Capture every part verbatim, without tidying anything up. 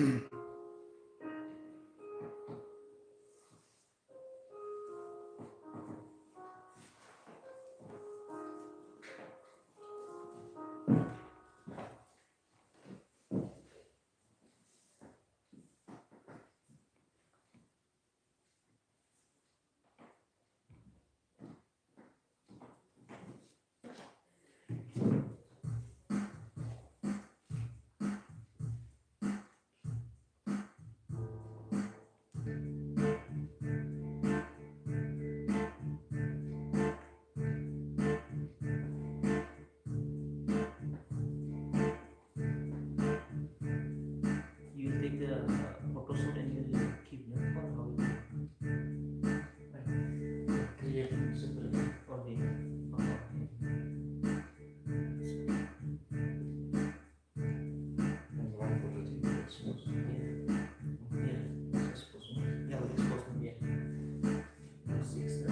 You take the, uh, photo shoot and you keep, no? Or how you do? Right. Create separate or the, okay. And one photo take the expose. Yeah. Yeah. Expose. Yeah, expose. Yeah. Six, uh,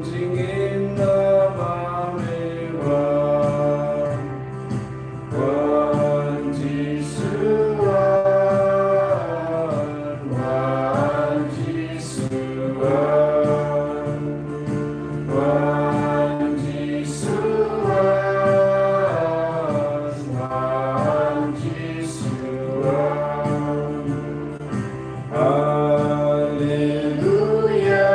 Jingim namar me wan, wan Jisu wan, wan Jisu wan, wan Jisu wan, wan Jisu wan. Alleluia,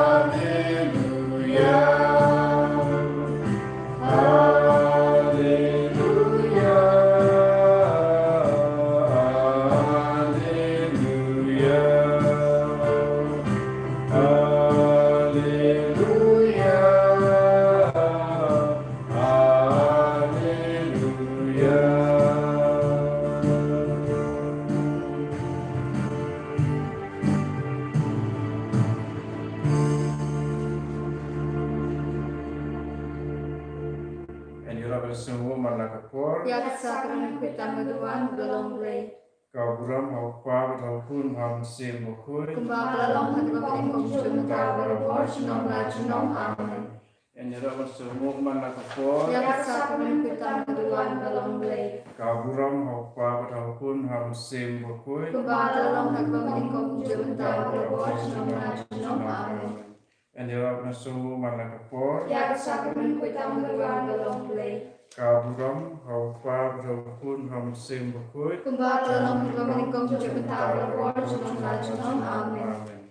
alleluia, alleluia, alleluia, alleluia. Alleluia. Ngi ïarap ban sngewbha man la ka por. Ïa ka sakramen khuid tam ka duwan ba long Blei. Ka burom ha u Kpa bad ha u Khun bad ha u Mynsiem Bakhuid. Kumba ka la long ha kaba nyngkong, mynta bad barabor, junom la junom. Amen. Ngi ïarap ban sngewbha man la ka por. Ïa ka sakramen khuid tam ka duwan ba long Blei. Ka burom ha u Kpa bad ha u Khun bad ha u Mynsiem Bakhuid. Kumba ka la long ha kaba nyngkong, mynta bad barabor, junom la junom. Amen. Ngi ïarap ban sngewbha man la ka por. Ïa ka sakramen khuid tam ka duwan ba long Blei. Ka burom ha u Kpa bad ha u Khun bad ha u Mynsiem Bakhuid. Kumba ka la long ha kaba nyngkong, mynta bad barabor, junom la junom. Amen.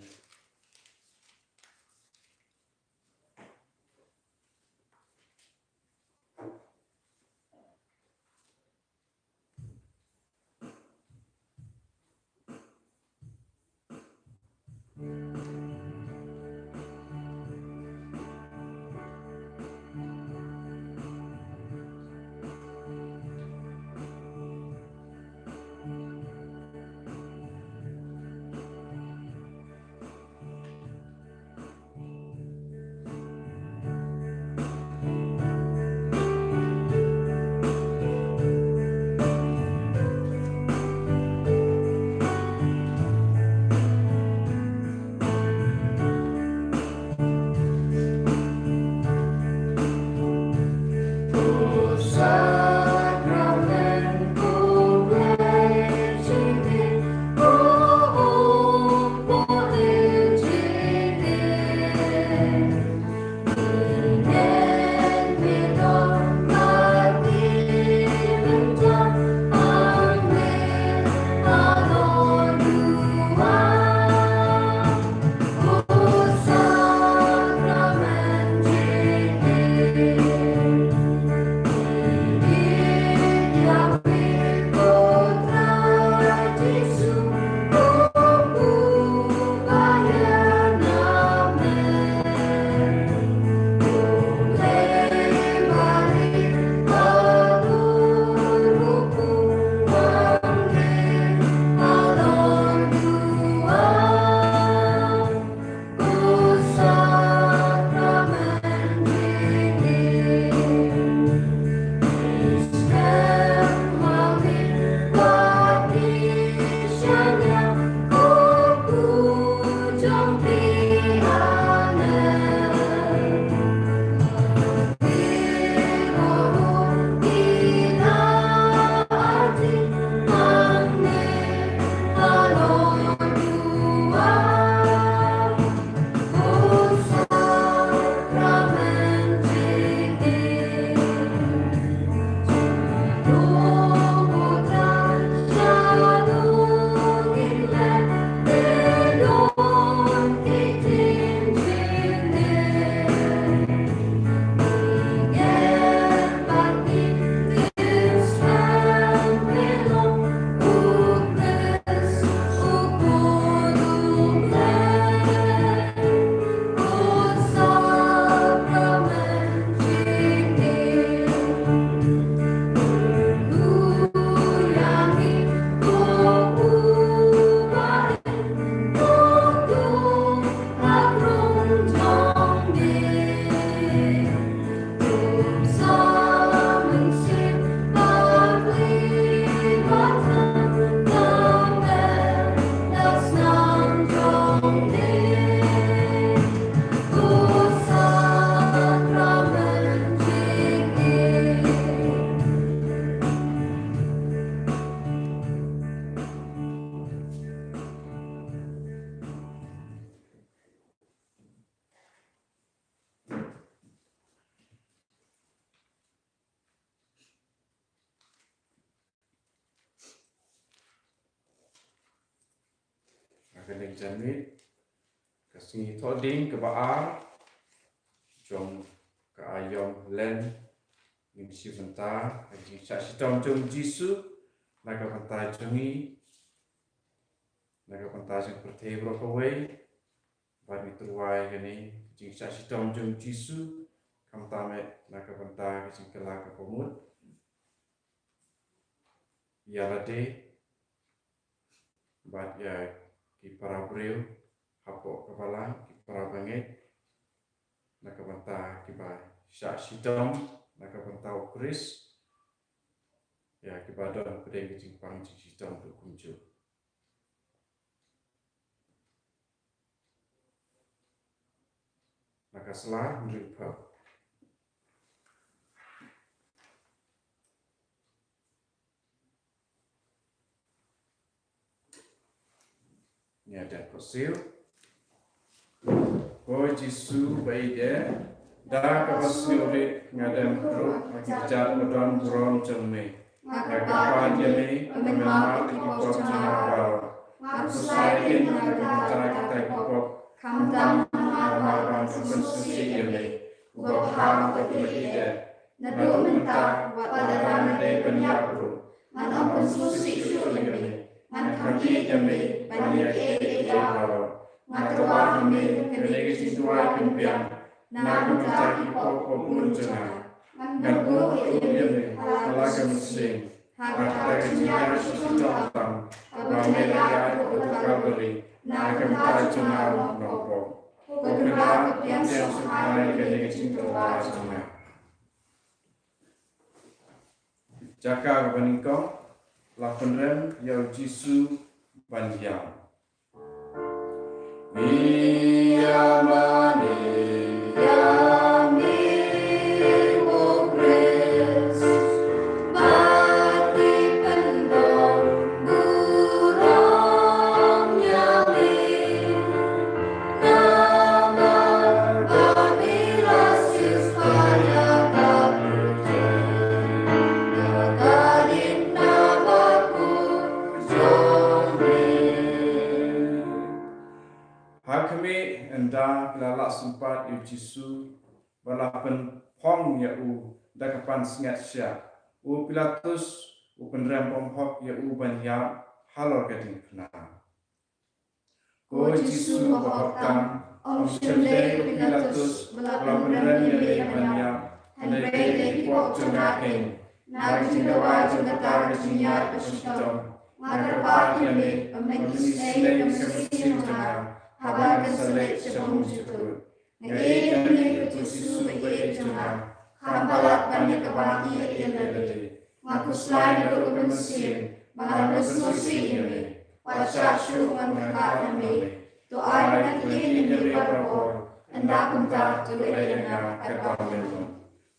Kane ka janmiet, ka sngi Thohdieng kaba ar jong ka aïom Lent, ngin shim bynta ha ka jingshah shitom jong u Jisu na ka bynta jong ngi, na ka bynta jong ka pyrthei baroh kawei. Bad ngi tyrwa ïa kane ka jingshah shitom jong u Jisu, khamtam eh na ka bynta ka jingkylla kaba mut ïa lade bad ïa ki para briew hapoh ka balang, ki para bangeit, na ka bynta kiba shah shitom na ka bynta u Khrist, ïa kiba don hapdeng ka jingpang jingshitom ruh kumjuh. Na ka sla hynriew phew. Ngi ïa dep khohsiew. Ko Jisu ba ïeit, da kaba sngewrit nga dem khadduh ha ki kjat ba don burom jong me. Nga kyrpad ïa me, ba men map ïa ki pop jong nga baroh. Nga khuslai kein na ka bynta kita ki pop, khamtam namar ba nga pynsuhsih ïa me, uba bha bad uba ïeit. Naduh mynta wat lada nga dei ban ïap ruh, ngan ym pynsuhsih shuh ïa me. Ngan khang ïeit ïa me ban ïa kiei kiei baroh. Nga tyrwa ha me kane ka jingduwai pynbiang na ka bynta ki pop ba bun jong nga. Ngan buh ïa me ha la ka mynsiem ha kata ka jingïaid shitom tam kaba me la ïaid hapoh ka Kalbari na ka bynta jong nga u nongpop. Ko Kynrad ka pdiang sngewbha ïa kane ka jingtyrwa jong nga. Jaka kaba nyngkong, la pynrem ïa u Jisu ban ïam. Ïa mane, ïa me, ko Khrist, bad ngi pyndonkam burom ïa me. Namar ba me la siewspah ïa ka pyrthei da ka diengphna bakhuid jong me. Ha khmih, ynda ki la lah sympat ïa u Jisu bad la pynphong ïa u da ka pansngiat shiah, u Pilatus u pynrem bymhok ïa u ban ïap halor ka diengphna. Ko Jisu ba hok tam, ym shym dei u Pilatus ba la pynrem ïa me ban ïap, hynrei dei ki pop jong nga kein. Na ka jingdawa jong kata ka jingïaid bashitom, nga kyrpad ïa me ba men isynei ïa ka mynsiem jong nga haba ngan sa leit sha ba mjukut. Nga ïeit ïa me ko Jisu ba ïeit jong nga, kham palat ban ïa kaba ngi ïeit ïa lade. Nga khuslai naduh ka mynsiem ba ngan pynsuhsih ïa me. Wat shah shuh ngan kyrkhat na me. To ai ngan ïeit ïa me barabor, ynda kumta to leh ïa nga katba me long.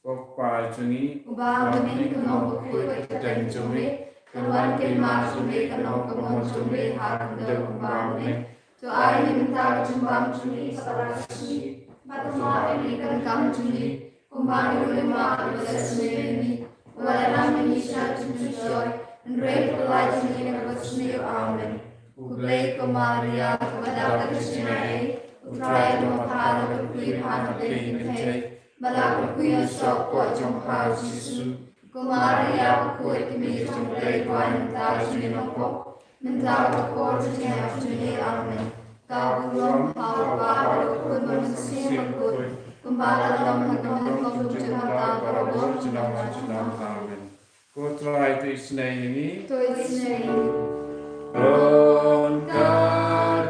Ko Kpa jong ngi, uba ha bneng ka nong bakhuid ka kyrteng jong me, kan wan ka hima jong me, kan long ka mon jong me ha khyndew kumba ha bneng. To ai ngi mynta ka jingbam jong ngi ha kane ka sngi, bad to map ïa ngi ka ryngkang jong ngi, kumba ngi ruh ngi map ïa kiba isynei ïa ngi. Wat lam ïa ngi sha ka jingpynshoi, hynrei to pyllait ïa ngi na kaba sniew. Amen. U Blei ko Maria, kaba dap da ka jingaiei, U Trai u long bad pha, to kyrkhu ïa ngi ki kynthei, ba la kyrkhu ïa u soh pop jong pha u Jisu. Ko Maria bakhuid, ka Mei jong U Blei, duwai namar kata ka jong ngi nongpop, mynta bad ha ka por jong ka jingïap jong ngi. Amen. Ka burom ha U Kpa bad ha U Khun bad ha U Mynsiem Bakhuid, kumba la long ha ka mynta, kumjuh mynta, barabor, junom junom. Amen. Ko Trai to isynei ïa ngi. To isynei ïa ngi. Don ka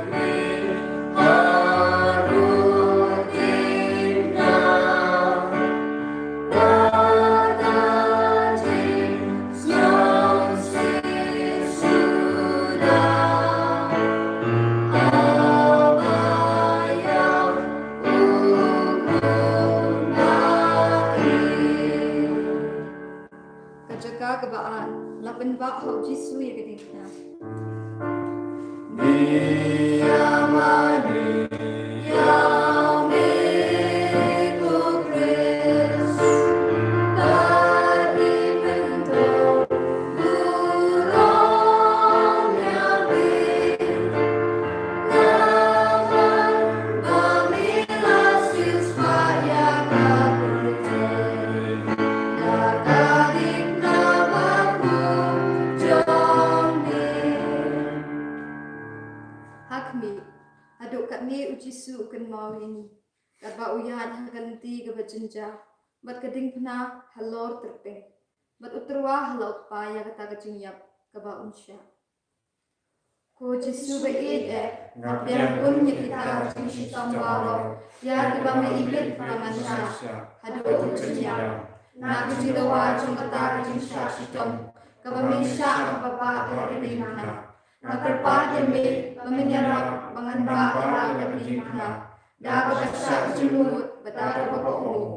ri harum ding na, ba ka jingsngewsih suda. Aba ïa u khun ba ïeit. Ka jaka kaba ar, la pynbah ha u Jisu ïa ka diengphna. Ngi ïa mane ïa me ko Khrist, bad ngi pyndonkam burom ïa me. Jisu u kynmaw ïa ngi, katba u ïaid ha ka lynti kaba jynjar, bad ka diengphna halor tyrpeng, bad u tyrwa ha la u Kpa ïa kata ka jingïap kaba un shah. Ko Jisu ba ïeit eh, nga pdiang bun ïa kita ka jingshitom baroh ïa kiba me ibit ba ngan shah, haduh ka jingïap. Na ka jingdawa jong kata ka jingshah shitom kaba me shah ha kaba bha ha ka diengphna, nga kyrpad ïa me ba men ïarap ba ngan bah ïa la ka diengphna da kaba shah jingmut bad da kaba kohnguh.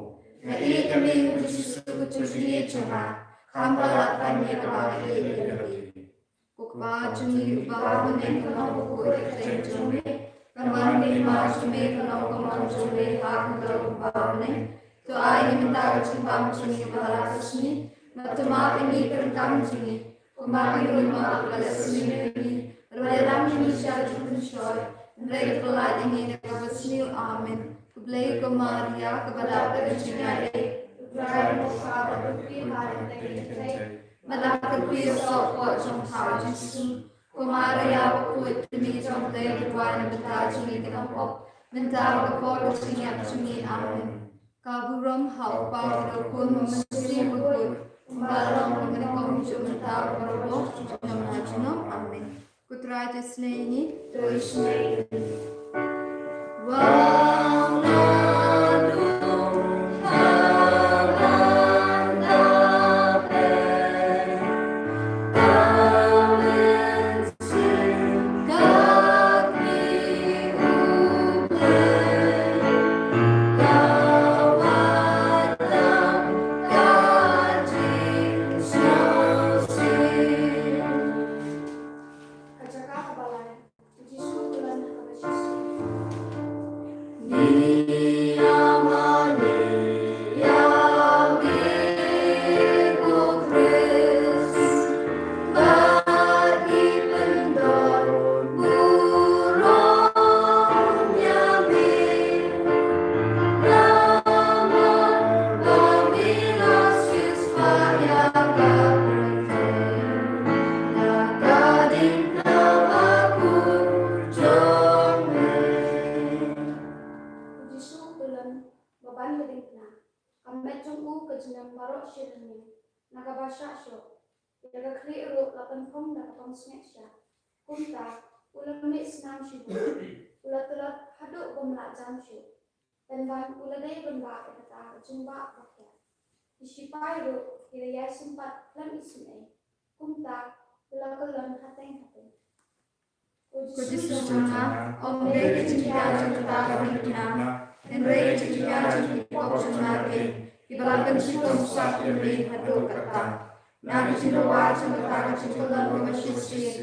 Nga ïeit ïa me ko Jisu ko jingïeit jong nga, kham palat ban ïa kaba nga ïeit ïa lade. Ko Kpa jong ngi uba ha bneng, ka long ka kyrteng jong me, kan wan ka hima jong me, kan long ka mon jong me ha ka khyndew kumba ha bneng. To ai ngi mynta ka jingbam jong ngi ba ha la ka sngi, bad to map ïa ngi ka ryngkam jong ngi, kumba ngi ruh ngi map ïa kiba leh sniew ïa ngi, bad wat ïalam ïa ngi sha ka jingpynshoi, hynrei to pynlait ïa ngi na kaba sniew. Amen. Khublei ko Maria, kaba dap da ka jingïaid, U Trai u don bad me ha ka kyrteng jong ki kynthei, bad ha ka kyrteng jong u soh jong pha u Jisu. Ko Maria bakhuid, ka kmie jong U Blei, to duwai na ka bynta jong ngi ki nongpop, mynta bad ha ka por ka jingïap jong ngi. Amen. Ka burom ha u Kpa bad ha u Khun bad ha u Mynsiem Bakhuid, kumba la long ha kaba nyngkong, mynta bad barabor, junom la junom. Amen. Ko Trai to isynei ïa ngi. To isynei ïa ngi. Ka jaka kaba lai, u Jisu u kylleiñ ha kaba shisien. Ngi ïa mane ïa me ko Khrist, bad ngi pyndon burom ïa me. Namar ba me la siewspah ïa ka pyrthei da ka diengphna bakhuid jong me. U Jisu u kylleiñ ba ban ka diengphna, ka met jong u ka jneng baroh shi rynïeng na kaba shah shoh, ïa ka khlieh ruh la pynphong da ka pansngiat sha. Kumta u la mih snam shibun, u la tlot haduh bym lah jam shuh. Pynban u la dei ban bah ïa kata ka jingbah bakhiah. Ki sipai ruh ki la ïai sympat khlem isynei. Kumta u la kylleiñ hateng hateng. Ko Jisu jong nga, ym dei ka jingkhia jong kata ka diengphna, hynrei ka jingkhia jong ki pop jong nga keiñ, kiba la pynshitom sap ïa me haduh katta. Na ka jingdawa jong kata ka jingkylleiñ kaba shisien,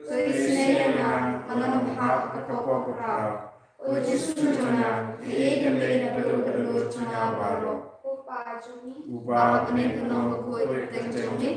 to isynei ïa nga ba ngan ym hap ha ka pop khraw. Ko Jisu jong nga, ïeit ïa me naduh ka dohnud jong nga baroh. Ko Kpa jong ngi uba ha bneng, ka long bakhuid ka kyrteng jong me.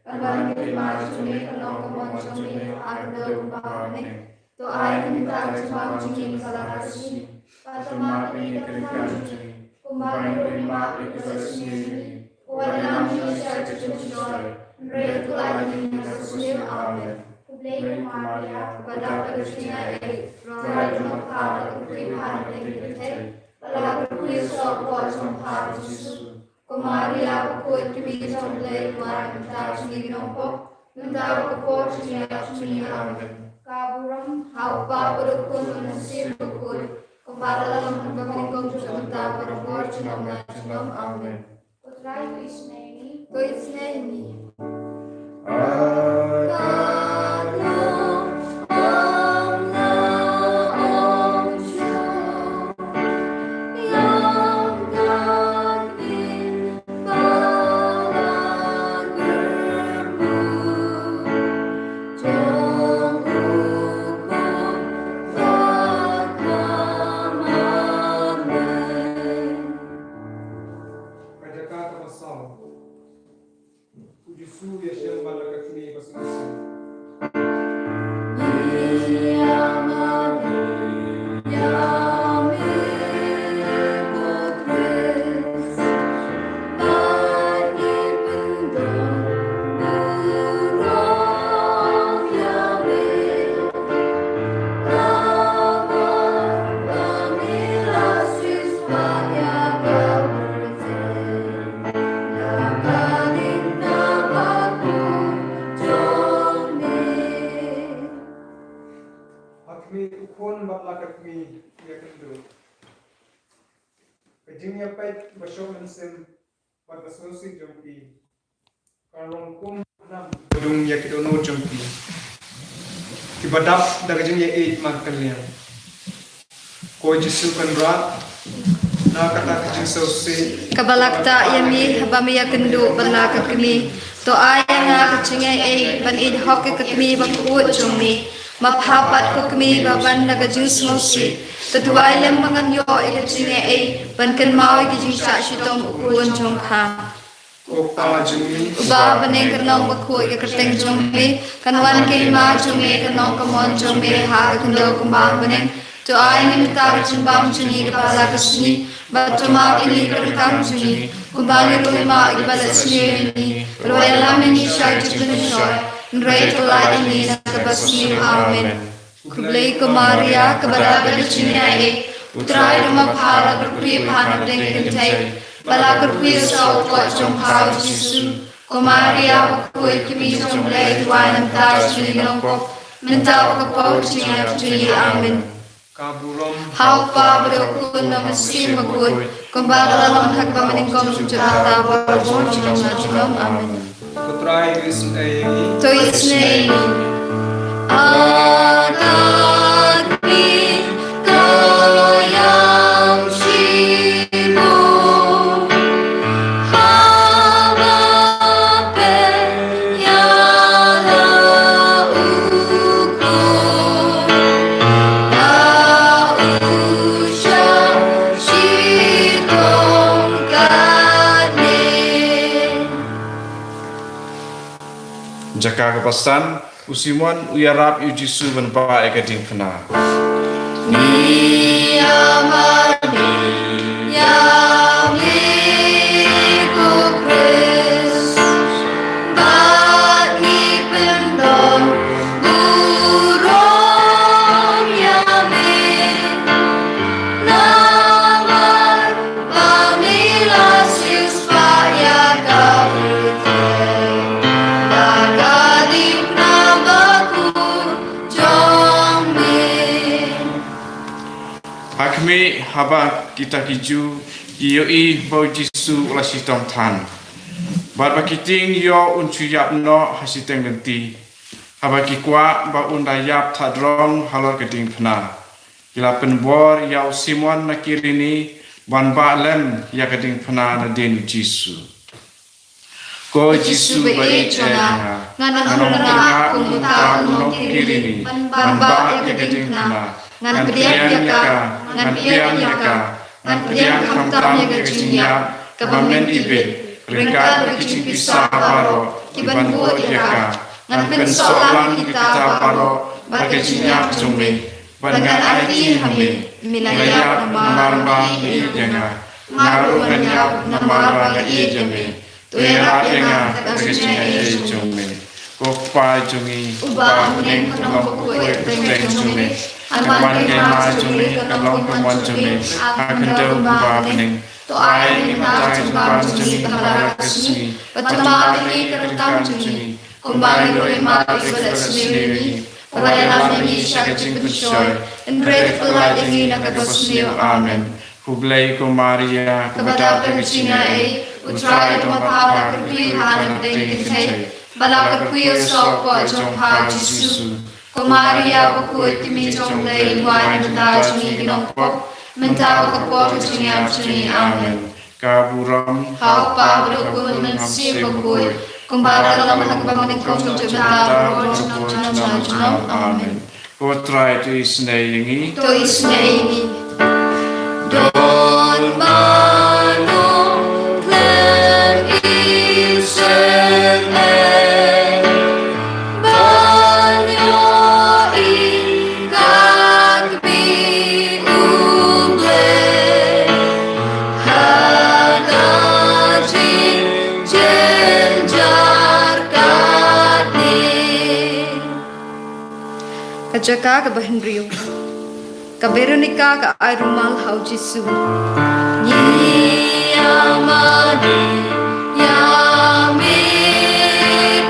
Kan wan ka hima jong me, kan long ka mon jong me ha ka khyndew kumba ha bneng. To ai ngi mynta ka jingbam jong ngi ha kane ka sngi. Bad to map ïa ngi ka ryngkat jong ngi, kumba ngi ruh ngi map ïa kiba sniew ïa ngi. Wat ïalam ïa ngi sha ka jingpynshoi, hynrei to pynlait ïa ngi na kaba sniew. Amen. Khublei ko Maria, kaba dap da ka jingïaid, U Trai u don bad pha, la kyrkhu ïa pha na ka bynta ki kynthei, bad la kyrkhu ïa u soh jong pha u Jisu. Ko Maria bakhuid, ka kmie jong U Blei, to duwai na ka bynta jong ngi ki nongpop, mynta bad ha ka por ka jingïap jong ngi. Amen. Ka burom ha u Kpa bad ha u Khun bad ha u Mynsiem Bakhuid, kumba la long ha kaba nyngkong, mynta bad barabor, junom la junom. Amen. Ko Trai to isynei ïa ngi. To isynei ïa ngi. Ka jaka kaba saw. U Jisu u ïashem bad la ka kmie ba sngewsih. Ka jingïapeit ba shoh mynsiem bad ba sngewsih jong phi kan long kum nam ba dung ïa ki dohnud jong phi, kiba dap da ka jingïaieit markylliang. Ko Jisu Kynrad, na kata ka jingsngewsih kaba la ktah ïa me haba me ïakynduh bad la ka kmie, to ai ïa nga ka jingïaieit ban ïeit hok ïa ka kmie bakhuid jong me. Map ha pat ko kmie ba ban da ka jingsngewsih, to duwai lem ba ngan ïoh ïa ka jingïaieit ban kynmaw ïa ka jingshah shitom u khun jong pha. Ko Pa jong ngi uba ha bneng, kan long bakhuid ïa ka kyrteng jong me, kan wan ka hima jong me, kan long ka mon jong me ha ka khyndew kumba ha bneng. To ai ngi mynta ka jingbam jong ngi kaba la ka sngi, bad to map ïa ngi ka ryngkat jong ngi, kumba ngi ruh ngi map ïa kiba leh sniew ïa ngi. Bad wat ïalam ïa ngi sha ka jingpynshoi, hynrei to lait ïa ngi na kaba sniew. Amen. Khublei ko Maria, kaba dap da ka jingïaieit, U Trai u don bad pha, la kyrkhu ïa pha na pdeng ki kynthei, bad la kyrkhu ïa u soh u koit jong pha u Jisu. Ko Maria bakhuid, kmie jong U Blei, duwai namar kata jong ngi ki nongpop, mynta bad ha ka por ka jingïap jong ngi. Amen. Ka burom ha U Kpa bad ha U Khun bad ha U Mynsiem Bakhuid, kumba ka la long ha kaba mynnyngkong, kumjuh mynta bad baroh junom junom. Amen. Ko Trai u isynei ïa ngi. To isynei ïa ngi. Ata kmie ka ïam shibun, haba pynïaid la u khun, la u shah shitom katne. Jaka kaba san, u Simon u ïarap ïa u Jisu ban bah ïa ka diengphna. Ngi ïa mane ïa me ko Khrist, bad ngi pyndon burom ïa me. Namar ba me la siewspah ïa ka pyrthei da ka diengphna bakhuid jong me. Ha khmih, haba kita ki Jiw ki ïohi ba u Jisu u la shitom than, bad ba ki tieng ïoh un shu ïap noh ha shiteng lynti, haba ki kwah ba un da ïap thadrong halor ka diengphna, ki la pynbor ïa u Simon na Kirini ban bah lem ïa ka diengphna nadien u Jisu. Ko Jisu ba ïeit jong nga, ngan ym rnga kum uta u nongkirini ban bah ïa ka diengphna. Ngan pdiang ïa ka, ngan pdiang ïa ka, ngan pdiang khamtam ïa ka jingïap kaba men ibit, ryngkat bad ki jingpisa baroh kiban bud ïa ka. Ngan pynsoh lang ïa kita baroh bad ka jingïap jong me, bad ngan aiti ha me. Me la ïap namar ba me ïeit ïa nga. Nga ruh ngan ïap namar ba nga ïeit ïa me. To ïarap ïa nga da ka jingïaieit jong me. Ko Kpa jong ngi uba ha bneng, kan long bakhuid ïa ka kyrteng jong me. Kan wan ka hima jong me, kan long ka mon jong me ha ka khyndew kumba ha bneng. To ai ïa ngi mynta ka jingbam jong ngi ha kane ka sngi, bad to map ïa ngi ka ryngkat jong ngi, kumba ngi ruh ngi map ïa kiba leh sniew ïa ngi. Wat ïalam ïa ngi sha ka jingpynshoi, hynrei to pyllait ïa ngi na kaba sniew. Amen. Khublei ko Maria, kaba dap da ka jingïaieit, U Trai u don bad pha, la kyrkhu ïa pha na pdeng ki kynthei, bad la kyrkhu ïa u soh u koit jong pha u Jisu. Ko Maria bakhuid, kmie jong U Blei, duwai namar kata jong ngi ki nongpop, mynta bad ha ka por ka jingïap jong ngi. Amen. Ka burom ha U Kpa bad ha U Khun bad ha U Mynsiem Bakhuid, kumba ka la long ha kaba mynnyngkong, kumjuh mynta bad baroh junom junom. Amen. Ko Trai to isynei ïa ngi. To isynei ïa ngi. Don mano khlem isynei ban ïohi ka kmie U Blei ha ka jingjynjar katne. Ka jaka kaba hynriew. Ka Veronica ka ai rumal ha u Jisu. Ngi ïa mane ïa me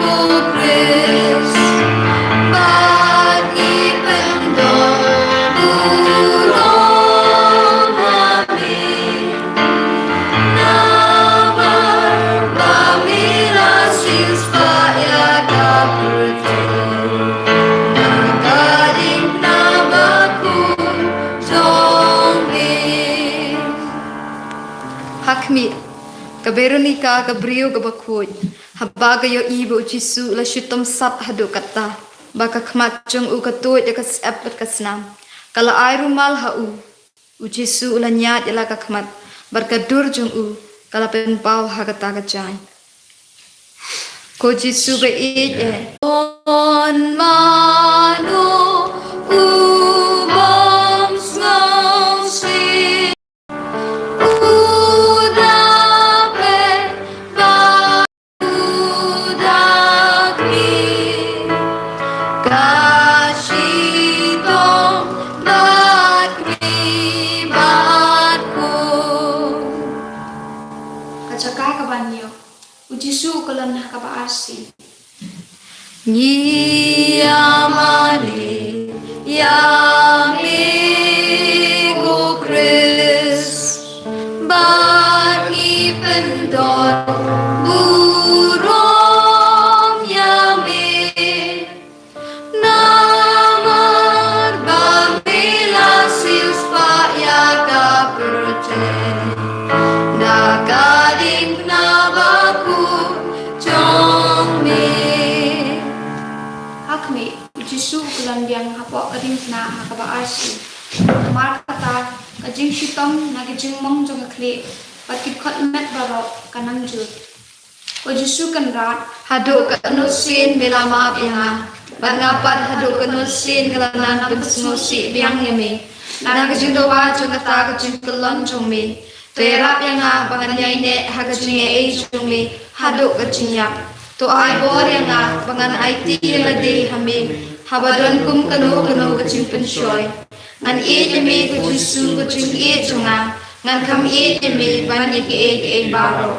ko Khrist, bad ngi pyndon burom ha me. Ha khmih, ka Veronika ka briew kaba khuid, haba ka ïohi ba u Jisu u la shitom sat haduh katta, ba ka khmat jong u ka tuid da ka syep bad ka snam, ka la ai rumal ha u. U Jisu u la ñiad ïa la ka khmat, bad ka dur jong u ka la pynpaw ha kata ka jaiñ. Ko Jisu ba ïeit eh. Don mano u bym sngewsih, u da peit bad u da khmih, ka shitom bad khmih bad khun. Ka jaka kaba hynñiew. U Jisu u kren ha kaba arsien. Ngi ïamane ïa me ko Khrist, bad ngi pyndonkam burom ïa me. Namar ba me la siewspah ïa ka pyrthei da ka diengphna bakhuid jong me. Ha khmih, u Jisu u kren biang hapoh ka diengphna ha kaba arsien. Namar kata, ka jingshitom na ka jingmong jong ka khlieh, bad ki dkhot met baroh ka nang jur. Ko Jisu kynrad, haduh katno sien me la map ïa nga? Bad nga pat haduh katno sien nga la nang pynsngewsih biang ïa me na ka jingdawa jong kata ka jingkyllon jong me? To ïarap ïa nga ba ngan ïaineh ha ka jingaiei jong me haduh ka jingïap. To ai bor ïa nga ba ngan aiti ïa lade ha me haba don kum kano kano ka jingpynshoi. Ngan ïeit ïa me ko Jisu, ko jingïeit jong nga. Ngan kham ïeit ïa me ban ïa kiei kiei baroh.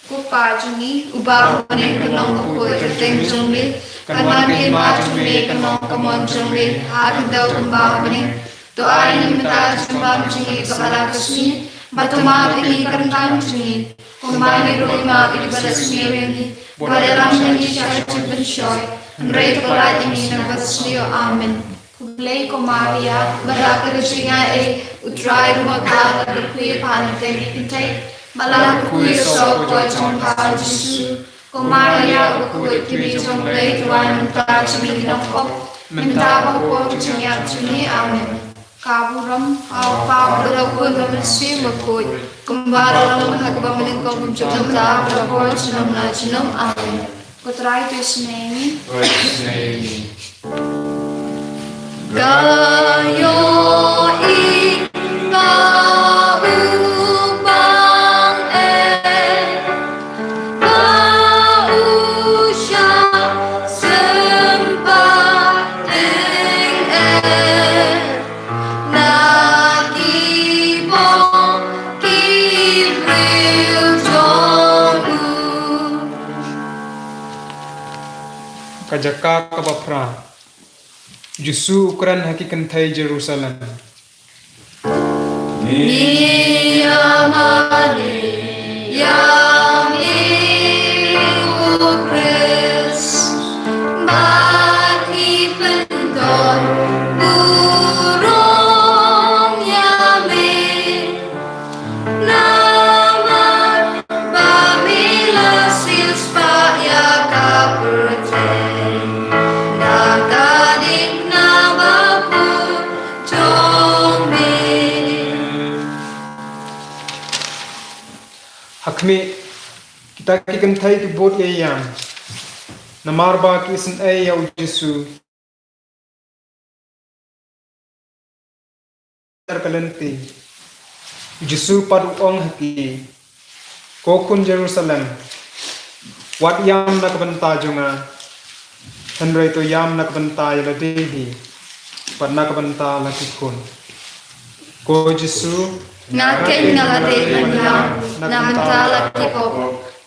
Ko Pa jong ngi uba ha bneng, kan long bakhuid ka kyrteng jong me. Kan wan ka hima jong me, kan long ka mon jong me ha ka khyndew kumba ha bneng. To ai ngi mynta ka jingbam jong ngi kaba la ka sngi, bad to map ïa ngi ka ryngkang jong ngi, kumba ngi ruh ngi map ïa kiba la sniew ïa ngi. Wat ïalam ïa ngi sha ka jingpynshoi, hynrei to pynlait ïa ngi na kaba sniew. Amen. Khublei ko Maria, ba la ka rjingai, U Trai u don bad pha, la ka phi ha ki kynthei, bad la ka khuid u soh ka por jong pha Jisu. Ko Maria, u khuid ki kmie jong U Blei, to wan mynta ha ka jingïap jong ngi ki nongpop, mynta bad ha ka por jong ka jingïap jong ngi. Amen. Ka burom ha U Kpa bad ha U Khun bad ha U Mynsiem Bakhuid, kumba la long ha kaba mynnyngkong, kumjuh mynta bad ha ka por junom la junom. Amen. Ko Trai to isynei ïa ngi. Ka ïohi ba u bang eh, ba u shah sympat deng eh na ki bor ki briew jong u. Ka jaka kaba phra. U Jisu u kren ha ki kynthei Jerusalem. Ngi ïamane ïa me ko Khrist, bad ngi pyndonkam burom ïa me. Namar ba me la siewspah ïa ka pyrthei da ka diengphna bakhuid jong me. Ha khmih, kita ki kynthei ki bud ïa ïam, namar ba ki isynei ïa U Jisu. Ka lynti. U Jisu pat u ong ha ki, ko khun Jerusalem, wat ïam na ka bynta jong nga, hynrei to ïam na ka bynta ïa lade hi, bad na ka bynta la ki khun. Ko Jisu, nga keiñ nga la dei ban ïam na ka bynta la ki pop,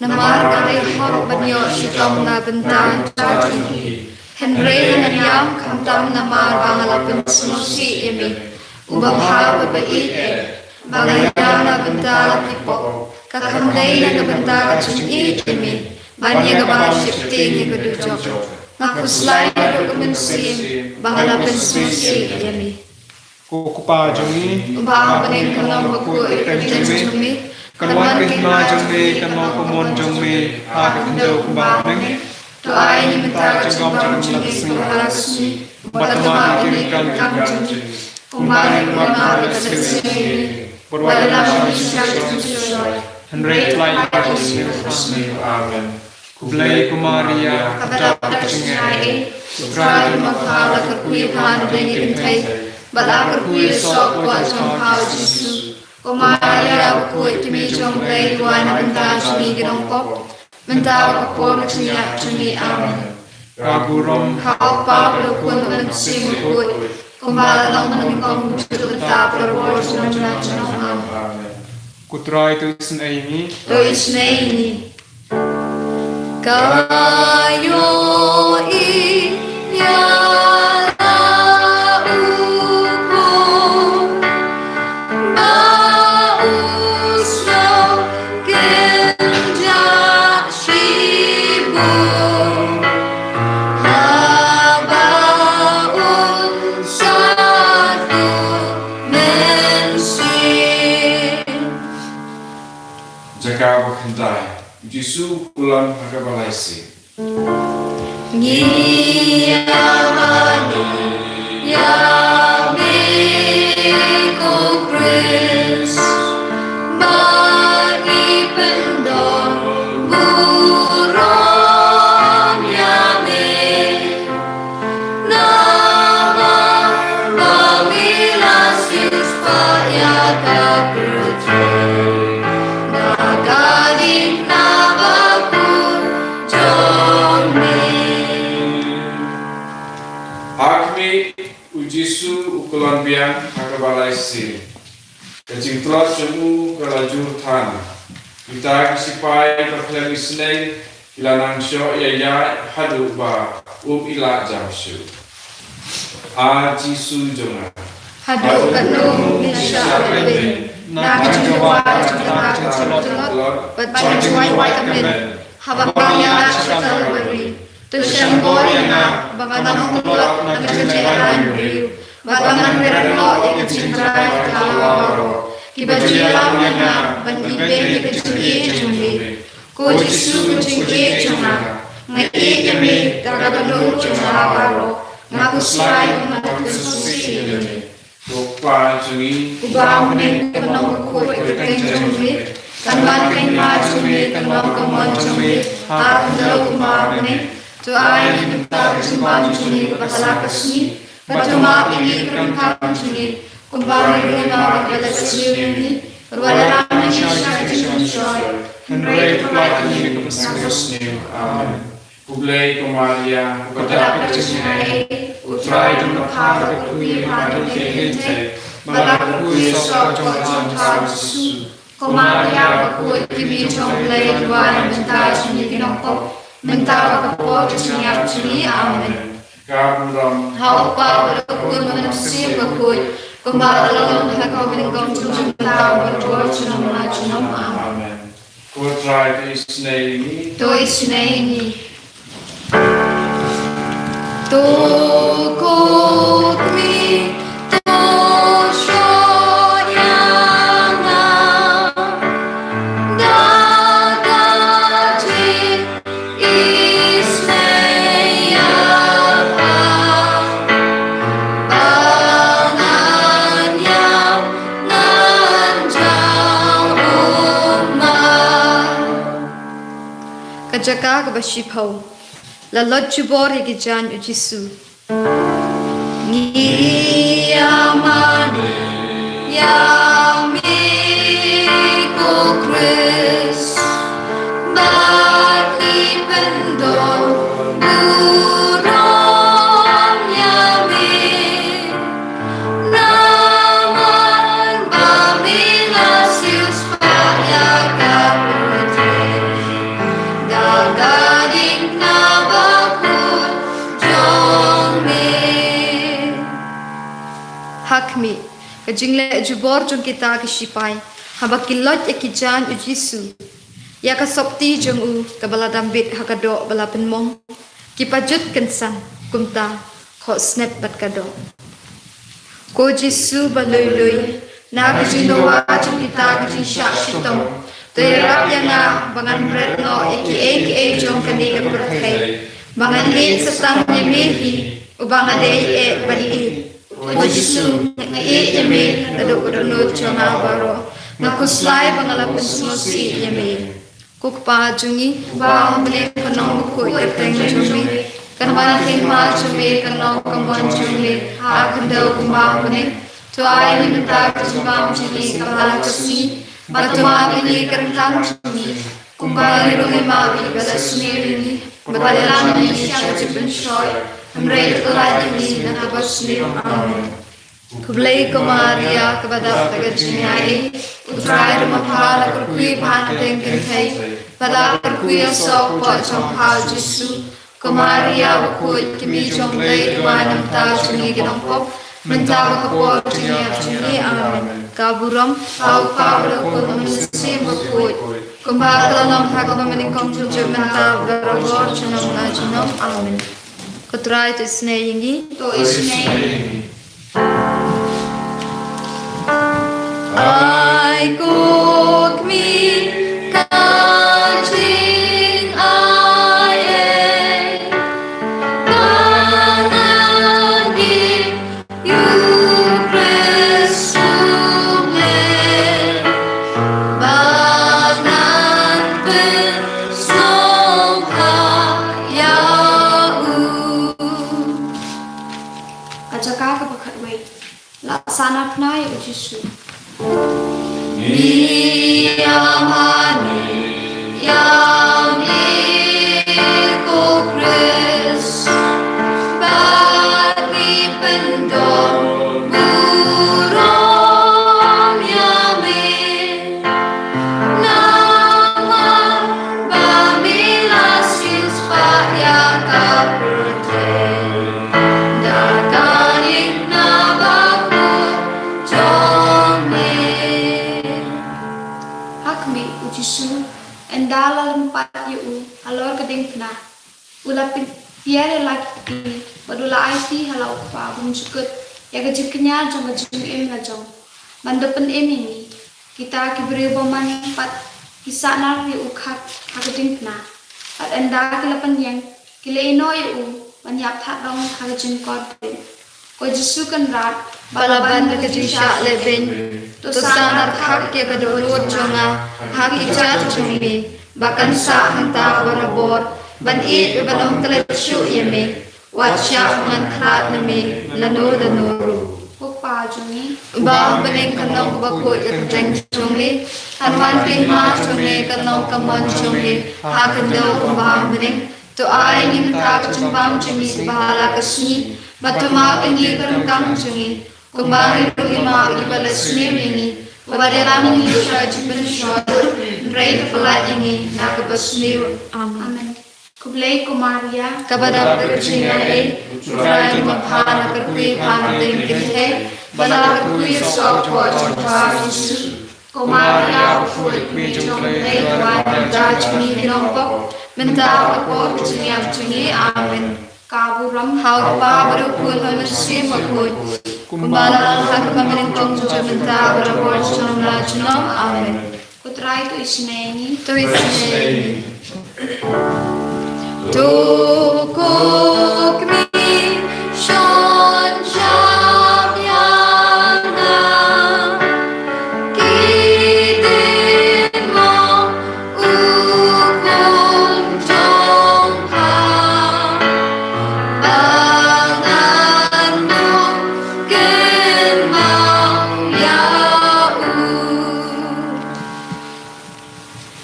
namar nga dei hok ban ïoh shitom na ka bynta jong ki. Hynrei ngan ïam khamtam namar ba nga la pynsngewsih ïa me, uba bha bad ba ïeit eh, ba nga ïam na ka bynta la ki pop, ka kham dei na ka bynta ka jingïeit ïa me, ban ïa kaba sheptieng ïa ka dujok. Nga khuslai naduh ka mynsiem ba nga la pynsngewsih ïa me. Ko Kpa jong ngi uba ha bneng, kan long bakhuid ka kyrteng jong me, Kan wan ka hima jong me, kan long ka mon jong me ha ka khyndew kumba ha bneng. To ai ïa ngi mynta ka jingbam jong ngi ha kane ka sngi, bad to map ïa ki ryngkat jong ngi, kumba ngi map ïa ki ryngkat jong ngi. Bad wat ïalam ïa ngi sha ka jingsngewsih, hynrei pynlait ïa ngi na ka sngi. Amen. Khublei ko Maria, ka dap ka jingaiei, U Trai u don bad pha, la kyrkhu ïa pha na bynta ki kynthei, bad la kyrkhu ïa u soh ka kpoh jong pha, U Jisu. Ko Maria bakhuid, ka Kmie jong U Blei, duwai na ka bynta jong ngi ki nongpop, mynta bad ha ka por ka jingïap jong ngi. Amen. Ka burom ha U Kpa, bad ha U Khun, bad ha U Mynsiem Bakhuid, kumba la long, mynnyngkong, kumjuh, mynta bad barabor, junom junom. Amen. Ko Trai to isynei ïa ngi. To isynei ïa ngi. Ka ïohi ïa la u khun ba u sngew kynjah shibun, haba un sa kut mynsiem. Jaka ba khyndai. U Jisu u kyllon ha kaba lai sien. Ngi ïamane ïa me ko Khrist, ba ngi pyndon burom ïa me. Namar ba me la siewspah ïa ka pyrthei da ka dikna bakhuid jong me. Ha khmih, u Jisu u kyllon biang ha kaba lai sien. Ka jingtlot jong u ka la jur than. Kita ki sipai ba khlem isynei ki la nang shoh ïaid haduh ba um ïaleh jam shuh. A Jisu jong nga, haduh katno ngi shah leh beiñ na ka jingdawa jong ka jingtlot bad jingduwai ka met haba ngi ïaid sha Kalbari? To sngewbha ïa nga ba ngan ym tlot na ka jingleh aiñ briew, bad ba ngan red noh ïa ka jingtrai ka thala baroh. Kiba ju ïalam ïa nga ban ibeiñ ïa ka jingïeit jong me. Ko Jisu ka jingïeit jong nga, nga ïeit ïa me da ka dohnud jong nga baroh. Nga khuslai ba ngan pynsngewsih ïa me. Ko Kpa jong ngi uba ha bneng, kan long bakhuid ka kyrteng jong me, kan wan ka hima jong me, kan long ka mon jong me ha khyndew kumba ha bneng. To ai ïa ngi mynta ka jingbam jong ngi kaba ha la ka sngi, bad to map ïa ngi ki ryngkat jong ngi, kumba ngi ruh ngi map ïa kiba leh sniew ïa ngi, bad wat ïalam ïa ngi sha ka jingmynshoi, hynrei to pynlait ïa ngi na ka mynsiem. Amen. Khublei ko Maria, kaba dap ka jingaiei, U Trai u don bad pha, la kyrkhu ïa pha na bynta ki kynthei, bad la kyrkhu ïa u soh ka kpoh jong pha, U Jisu. Ko Maria bakhuid, ka Kmie jong U Blei, duwai na ka bynta jong ngi ki nongpop, mynta bad ha ka por ka jingïap jong ngi. Amen. Ka burom ha U Kpa, bad ha U Khun, bad ha U Mynsiem Bakhuid, kumba la long ha kaba nyngkong, junom junom, mynta bad barabor, junom la junom. Amen. Ko Trai to isynei ïa ngi. To isynei ïa ngi. To ko Kmie, to shoh ïa nga da ka jing isynei ïa nga, ba ngan ïap ngan jaw ummat. Ka jaka kaba shiphew. La lot jubor ïa ki jaiñ u Jisu. Ngi ïamane ïa me ko Khrist, bad ngi pyndon burom ïa me. Namar ba me la siewspah ïa ka pyrthei da ka dikna bakhuid jong me. Ha khmih, ka jingleh jubor jong kita ki sipai haba ki loit ïa ki jaiñ u Jisu, ïa ka sopti jong u kaba la dam bit ha ka doh ba la pynmong, ki pajut kynsan kumta, khohsnep bad ka doh. Ko Jisu ba lui lui, na ka jingdawa jong kita ki jingshah shitom, To ïarap ïa nga ba ngan bret noh ïa kiei kiei jong kane ka pyrthei, ba ngan ïeit sa tang ïa me hi, uba nga dei eh ban ïeit. Ko Jisu, nga ïeit ïa me naduh ka dohnud jong nga baroh. Nga khuslai ba nga la pynsngewsih ïa me. Ko Kpa jong ngi, uba ha bneng, ka nong bakhuid ka kyrteng jong me. Kan wan ka hima jong me, kan long ka mon jong me ha ka khyndew kumba ha bneng. To ai ïa ngi mynta ka jingbam jong ngi kaba ha la ka sngi. Bad to map ïa ngi ki ryngkang jong ngi, kumba ngi ruh ngi map ïa kiba la sniew ïa ngi. Bad wat ïalam ïa ngi sha ka jingpynshoi, hynrei to pyllait ïa ngi na kaba sniew. Amen. Khublei ko Maria, kaba dap da ka jingaiei, U Trai u don bad pha, la kyrkhu ïa pha na pdeng kynthei, bad la kyrkhu ïa u soh hapoh jong pha u Jisu. Ko Maria bakhuid, ka Kmie jong U Blei, duwai na ka bynta jong ngi ki nongpop, mynta bad ka por jong ngi. Amen. Ka burom ha U Kpa, bad ha U Khun, bad ha U Mynsiem Bakhuid, kumba ka la long ha kaba mynnyngkong, junom mynta, barabor, junom la junom. Amen. Ko Trai to isynei ïa ngi. To isynei. Ai ko Kmie ka jingaiei, ba ngan ïeit ïa u Khrist U Blei, bad ngan pynsngewbha ïa u. Ka jaka kaba khatwei. La sahnarphna ïa u Jisu. Ngi ïa mane ïa me ko Khrist, bad ngi pyndon burom ïa me. Namar ba me la siewspah ïa ka pyrthei da ka diengphna bakhuid jong me. Ha khmih, u Jisu, ynda la lympat ïa u halor ka diengphna, u la pynhiar ïa la ki kti bad u la aiti ha la u Kpa bymjukut ïa ka jingkñia jong ka jingim la jong, ban da pynim ïa ngi kita ki briew bymman pat ki sahnar ïa u khap ha ka diengphna. Bad ynda ki la pynïeng, ki la ïehnoh ïa u ban ïap thad dong ha ka jingkorbit. Ko Jisu Kynrad, ba la ban da ka jingshah lehbeiñ, to sahnar khap ïa ka dohnud jong nga ha ki kjat jong me, ba kan sah hangta barabor ban ïeit bad ban ym klet shuh ïa me. Wat shah ban khlad na me lano lano ruh. Ko Kpa jong ngi, uba ha bneng, kan long kaba khuid ka kyrteng jong me, kan wan ka hima jong me, kan long ka mon jong me ha ka khyndew kumba ha bneng. To ai ïa ngi mynta ka jingbam jong ngi kaba ha la ka sngi, bad to map ïa ngi ki ryngkang jong ngi, kumba ngi ruh ngi map ïa kiba la sniew ïa ngi. Wat ïalam ïa ngi sha ka jingpynshoi, hynrei to pyllait ïa ngi na kaba sniew. Amen. Amen. Khublei ko Maria, kaba dap da ka jingaiei, U Trai u don bad pha, la kyrkhu ïa pha na pdeng kynthei, bad la kyrkhu ïa u soh hapoh jong pha u Jisu. Ko Maria bakhuid, Kmie jong U Blei, duwai na ka bynta jong ngi ki nongpop, mynta bad ha ka por ka jingïap jong ngi. Amen. Ka burom ha U Kpa bad ha U Khun bad ha U Mynsiem Bakhuid, kumba la long ha kaba mynnyngkong, junom mynta, barabor, junom la junom. Amen. Ko Trai to isynei ïa ngi. To isynei ïa ngi. To ko Kmie, shon shap ïa nga. Ki dei mo u Khun jong pha, ba ngan ym kynmaw ïa u.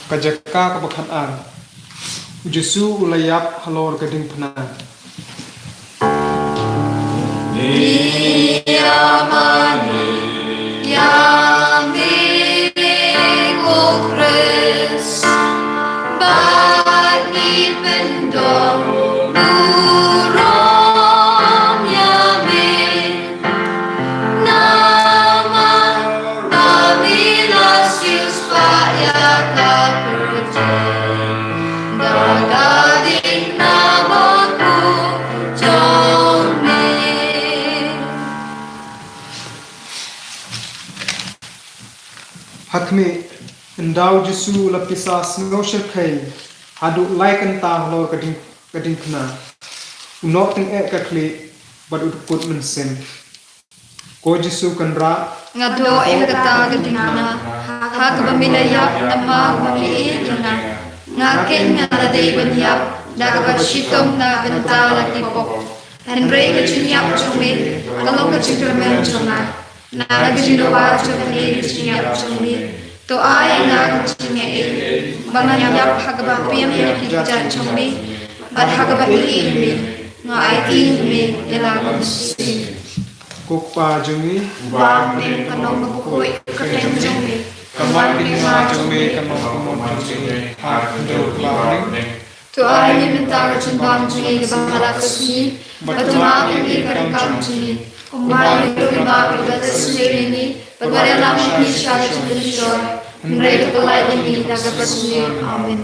Ka jaka kaba khatar. U Jisu u la ïap halor ka diengphna. Ngi ïa mane ïa me ko Khrist, bad ngi pyndon burom ïa me. Namar ba me la siewspah ïa ka pyrthei da ka diengphna bakhuid jong me. Ha khmih, Ynda u Jisu u la pisa sngewshyrkhei haduh lai kynta halor ka dieng, ka diengphna, u noh tyngeh ka khlieh bad u dkut mynsiem. Ko Jisu Kynrad, nga doh ïa kata ka diengphna ha kaba me la ïap namar ba me ïeit ïa nga. Nga keiñ nga la dei ban ïap da kaba shitom na ka bynta la ki pop. Hynrei ka jingïap jong me ka long ka jingkyrmen jong nga. Na ka jingdawa jong kane ka jingïap jong me, to ai ïa nga ka jingïaieit ba ngan ïap ha kaba biang ïa ki kjat jong me bad ha kaba ïeit ïa me. Nga aiti ïa me ïa la ka mynsiem. Ko Kpa jong ngi uba ha bneng, ka long ba khuid ka kyrteng jong me. Ka wan ka jingma jong me, ka long ka mon jong me ha ka khyndew uba ha bneng. To ai ïa ngi mynta ka jingbam jong ngi kaba ha la ka sngi, bad to map ïa ngi ka ryngkang jong ngi, kumba ngi ruh ngi map ïa kiba sniew ïa ngi, bad wat ïalam ïa ngi sha ka jingpynshoi, hynrei to pyllait ïa ngi na kaba sniew. Amen.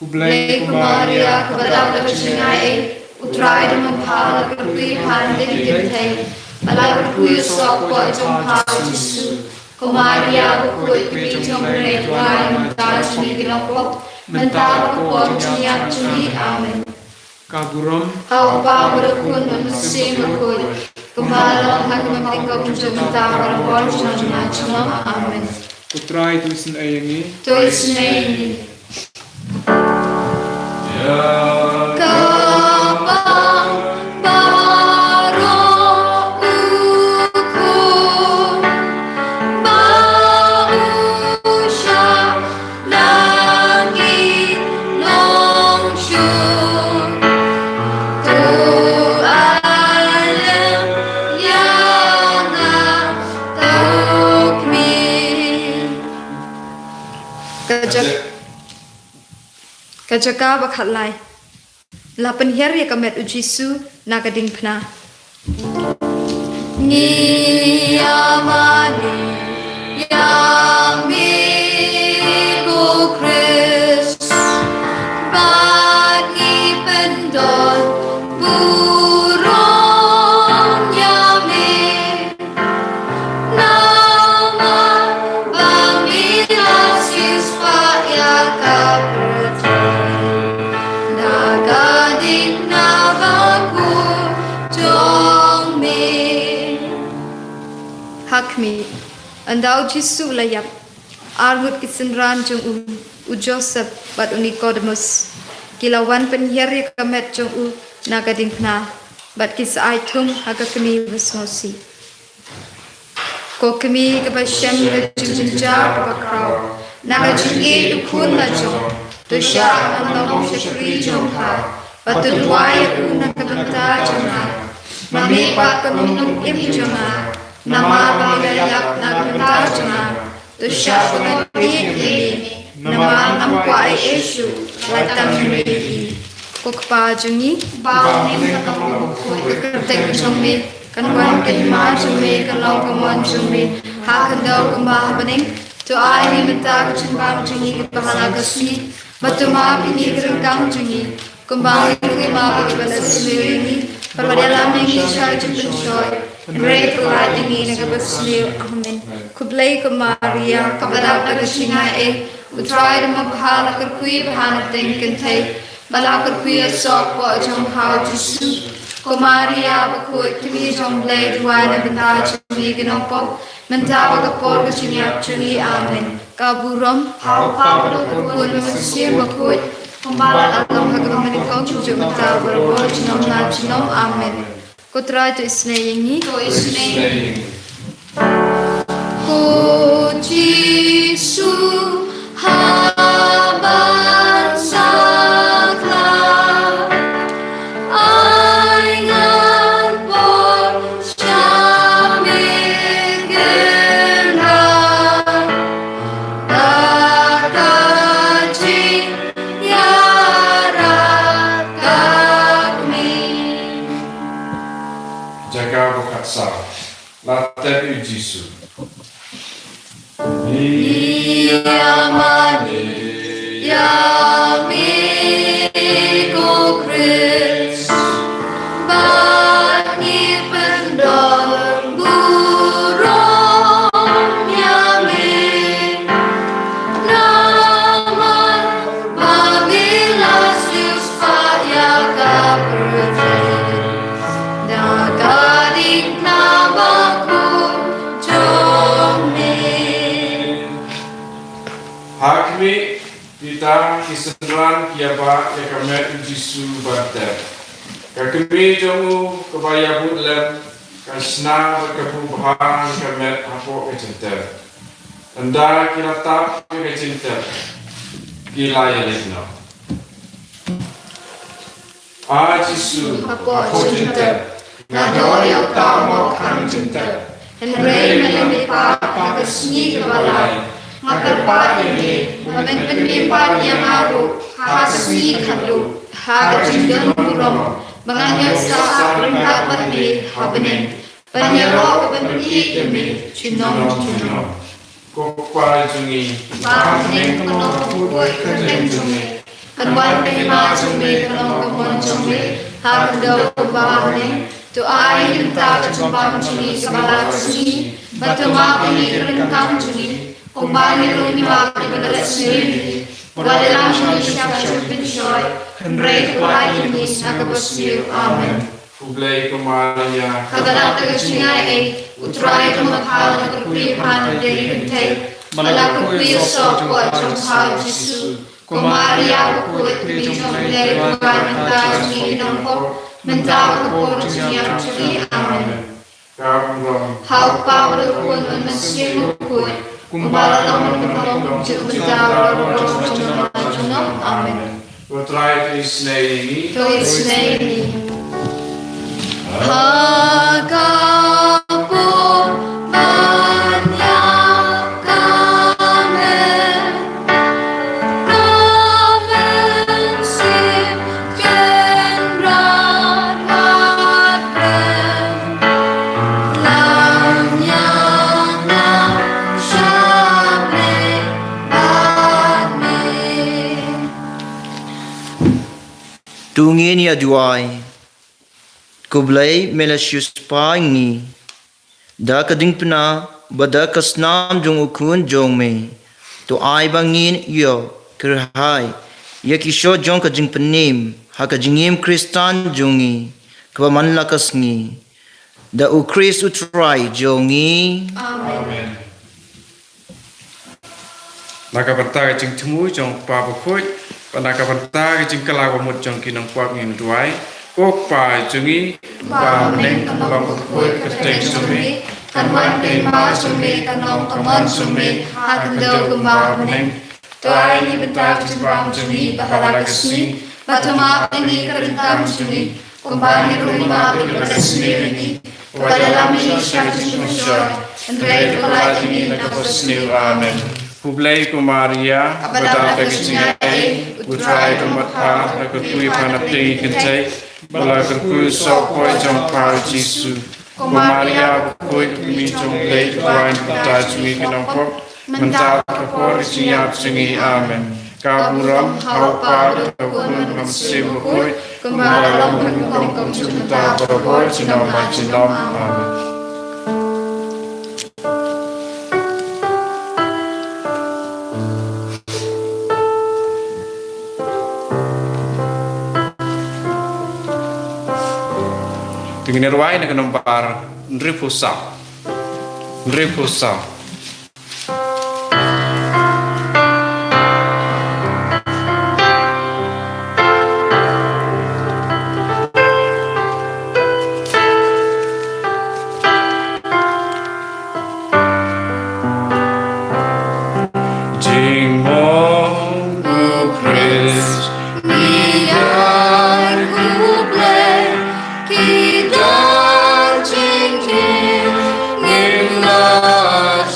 Khublei ko Maria, kaba dap da ka jingaiei, U Trai u don bad pha, la kyrkhu ïa pha hapdeng ki kynthei, bad la kyrkhu ïa u soh hapoh jong pha u Jisu. Ko Maria bakhuid, kmie jong U Blei, duwai ïa ngi mynta jong ngi ki nongpop, mynta bad ka por ka jingïap jong ngi. Amen. Ka burom ha U Kpa bad U Khun bad U Mynsiem Bakhuid, kumba long ha ka mynta, ka bym jong mynta, barabor junom junom. Amen. Ko Trai to isynei ïa ngi. To isynei ïa ngi. Ïa ka baroh u khun ba u shah na ki nongshun, to ai lem ïa nga, to kmie. Ka jaka, ka jaka ba khatlai. La pynhiar ïa ka met u Jisu na ka diengphna. Ngi ïa mane ïa me ko Khrist, bad ngi pyndon burom ïa me. Namar ba me la siewspah ïa ka pyrthei da ka diengphna bakhuid jong me. Ha khmih, ynda u Jisu u la ïap, arngut ki synran jong u, u Joseph bad u Nikodemus, ki la wan pynhiar ïa ka met jong u na ka diengphna, bad ki sa ai thum ha ka kmie ba sngewsih. Ko kmie kaba shem ka jingjynjar kaba khraw na ka jingïeit u khun la jong, to shah ban long u shakri jong pha, bad to duwai ïa u na ka bynta jong nga. Ma me pat ko Nongïalam jong nga, namar ba me la ïap na ka bynta jong nga, to shah ban ïeit ïa me, namar ngam kwah ei ei shuh, lait tang ïa me hi. Ko Kpa jong ngi ba ha bneng, kan long bakhuid ka kyrteng jong me, kan wan ka hima jong me, kan long ka mon jong me ha khyndew kumba ha bneng. To ai ïa ngi mynta ka jingbam jong ngi kaba ha la ka sngi, bad to map ïa ngi ka ryngkang jong ngi, kumba ngi ruh ngi map ïa kiba la sniew ïa ngi, bad wat ïalam ïa ngi sha ka jingpynshoi, hynrei to pyllait ïa ngi na kaba sniew. Amen. Khublei ko Maria, kaba dap da ka jingaiei, U Trai u don bad pha, la kyrkhu ïa pha hapdeng ki kynthei, bad la kyrkhu ïa u soh hapoh jong pha u Jisu. Ko Maria bakhuid, kmie jong U Blei, duwai na ka bynta jong ngi ki nongpop, mynta bad ka por ka jingïap jong ngi. Amen. Ka burom ha U Kpa bad U Khun bad U Mynsiem Bakhuid, kumba la long ha kaba nyngkong, juh mynta, barabor junom junom. Amen. Ko Trai to isynei ïa ngi. To isynei ïa ngi. Ko Jisu, haba sa khlad, ai ngan poi sha me kynrad, da ka jingïarap ka kmie. Jaka ba khatsaw. La tep ïa u Jisu. Ngi ïa mane ïa me ko Khrist, bad ngi pyndon burom ïa me. Na Ha khmih, kita ki synran ki ïabah ïa ka met u Jisu ban tep. Ka kmie jong u kaba ïabud lem, ka shna bad ka buh bha ïa ka met hapoh ka jingtep. Ynda ki la tap ïa ka jingtep, ki la ïaleit noh. A Jisu, hapoh jingtep, nga dor ïa uta u mawkhang jingtep. Hynrei me leh me pat ha ka sngi kaba lai, nga kyrpad ïa me ba men pynmih pat ïa nga ruh ha ka sngi khatduh, ha ka jingdon burom, ba ngan ïoh sah ryngkat bad me ha bneng. Ban ïaroh ban ïeit ïa me junom junom. Ko Kpa jong ngi, ba ha bneng, ka long ka kyrteng jong me. Kan wan ka hima jong me, ka long ka mon jong me ha ka kynja kumba ha bneng. To ai ïa ngi mynta ka jingbam jong ngi kaba la ka sngi, bad to map ïa ngi ka ryngkang jong ngi, kumba ngi ruh ngi map ïa kiba ïaleh sniew ïa ngi. Wat la lam ïa ngi sha ka jingpynshoi, hynrei to pynlait ïa ngi na kaba sniew. Amen. Khublei ko Maria, kaba dap da ka jingaiei, U Trai u don bad pha, la kyrkhu ïa pha na pdeng ki kynthei, bad la kyrkhu ïa u soh u kpoh jong pha u Jisu. Ko Maria bakhuid, Kmie jong U Blei, to duwai mynta ïa ngi ki nongpop, mynta bad ha ka por jingïap jong ngi. Amen. Ka burom ha U Kpa bad ha U Khun bad ha U Mynsiem Bakhuid, kumba la long, kumba la long, mynta bad ha ka por jong ngi. Amen. Ko Trai to isynei ïa ngi. To isynei ïa ngi. Ha ka por ban ïap ka met, ka mynsiem kynrad bad kren, la ïalam sha me bad me. To ngin ïa duwai. Ko Blei, me la shu spah ïa ngi da ka diengphna bad da ka snam jong U Khun jong me. To ai ba ngin ïoh kyrhai ïa ki shong jong ka jingpynim ha ka jingim Khristan jong ngi kaba man la ka sngi. Da U Khrist U Trai jong ngi. Amen. Na ka bynta ka jingthmu jong U Kpa bakhuid, bad na ka bynta ka jingkylla bamut jong ki nongpop, ngin duwai. Ko Kpa jong ngi, uba ha bneng, kan long bakhuid ka kyrteng jong me, kan wan ka hima jong me, kan long ka mon jong me ha ka kynja kumba ha bneng. To ai ïa ngi mynta ka jingbam jong ngi ba ha la ka sngi, bad to map ïa ngi ka ryngkang jong ngi, kumba ngi ruh ngi map ïa kiba ïaleh sniew ïa ngi. Wat ïalam ïa ngi sha ka jingpynshoi, hynrei to pynlait ïa ngi na kaba sniew. Amen. Khublei ko Maria, kaba dap da ka jingaiei, U Trai u don bad pha, la kyrkhu ïa pha na pdeng ki kynthei, bad la kyrkhu ïa u soh u kpoh jong pha u Jisu. Ko Maria bakhuid, Kmie jong U Blei, to duwai ïa ngi ki nongpop, mynta bad ha ka por jingïap jong ngi. Amen. Ka burom ha U Kpa bad ha U Khun bad ha U Mynsiem Bakhuid, kumba la long, kumba la long, mynta bad ha ka por junom junom. Amen. Te ngin ïa rwai na ka nombar hynriewphew saw. Hynriewphew saw. Jingmong u Khrist, ïa u Blei, ki don jingim, ngim lah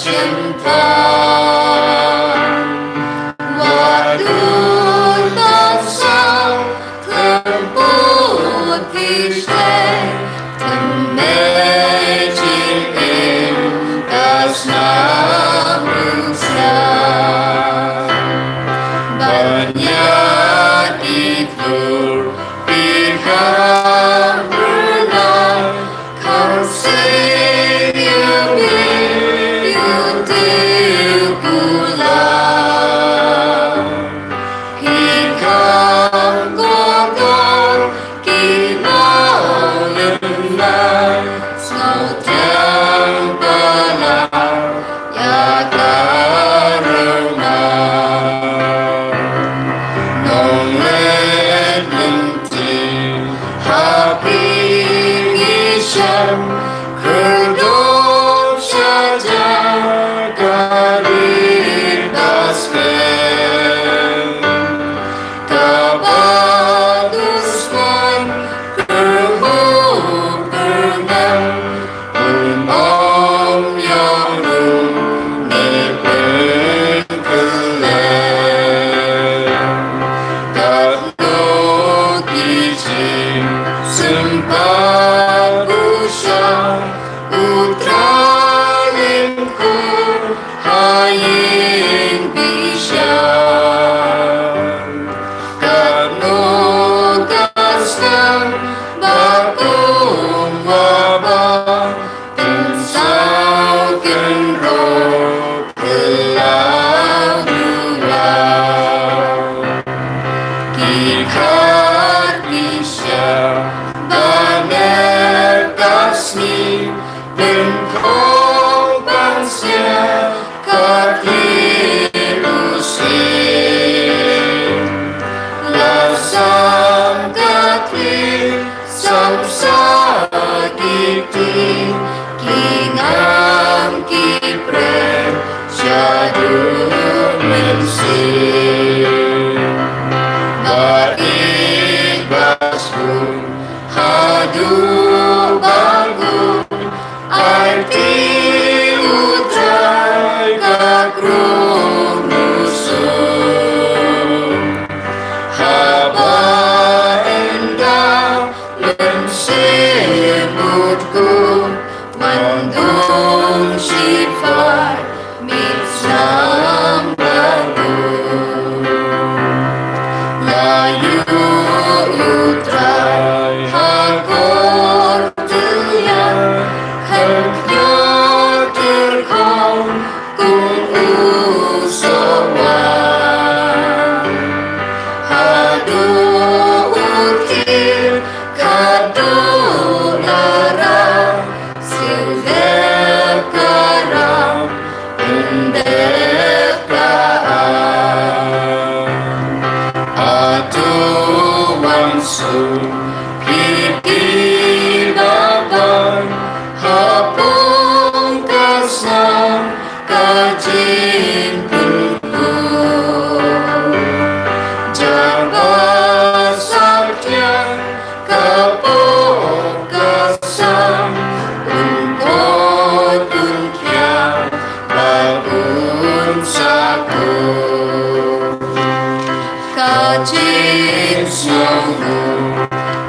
Jingshong u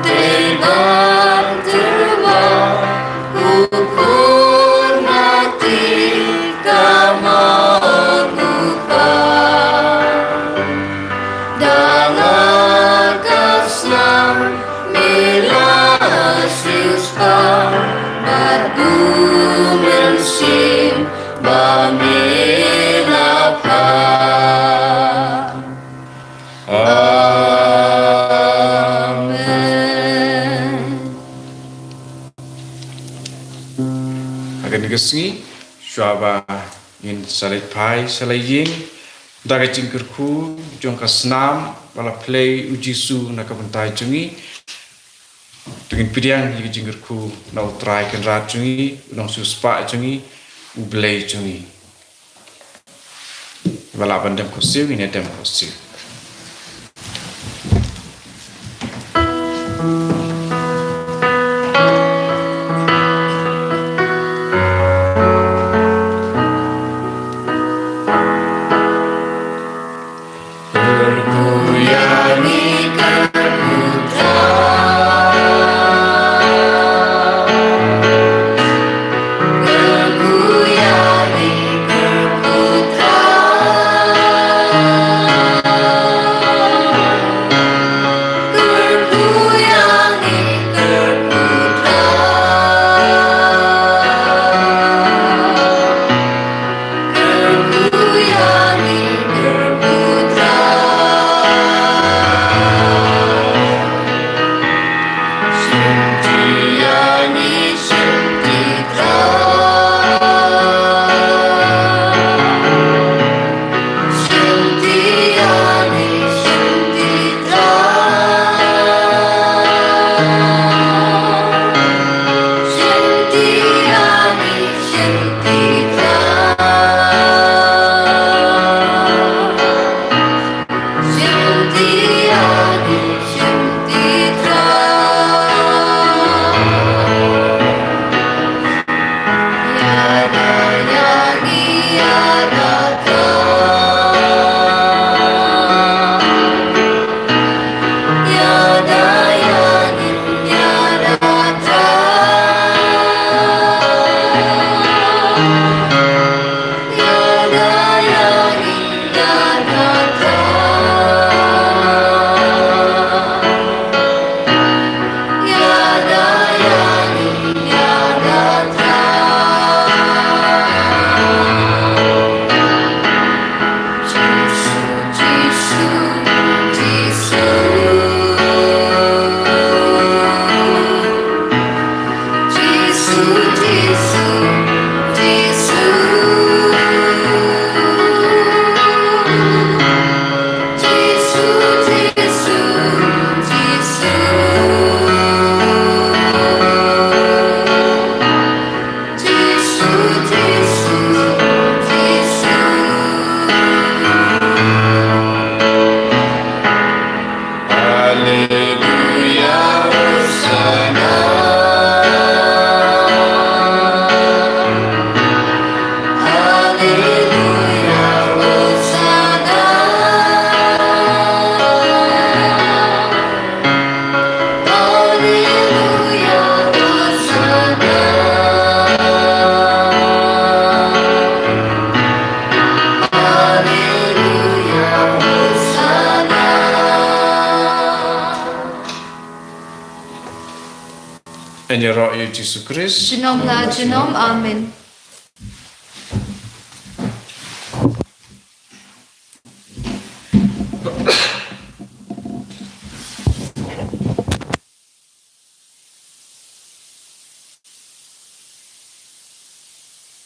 dei ban tyrwa, u khun ha ti kamon u kpa. Da la ka snam me la siewspah, bad u Mynsiem ba me la phah. Amen. Ha kane ka sngi, shuwa ba ngin sa leit phai sha la ïing da ka jingkyrkhu jong ka snam ba la plie u Jisu na ka bynta jong ngi, to ngin pdiang ïa ka jingkyrkhu na U Trai Kynrad jong ngi, U Nongsiewspah jong ngi, U Blei jong ngi. Ba lah ban dem khohsiew, ngin ïa dem khohsiew. Yn ïaroh ïa u Jisu Khrist. Junom la junom, amen.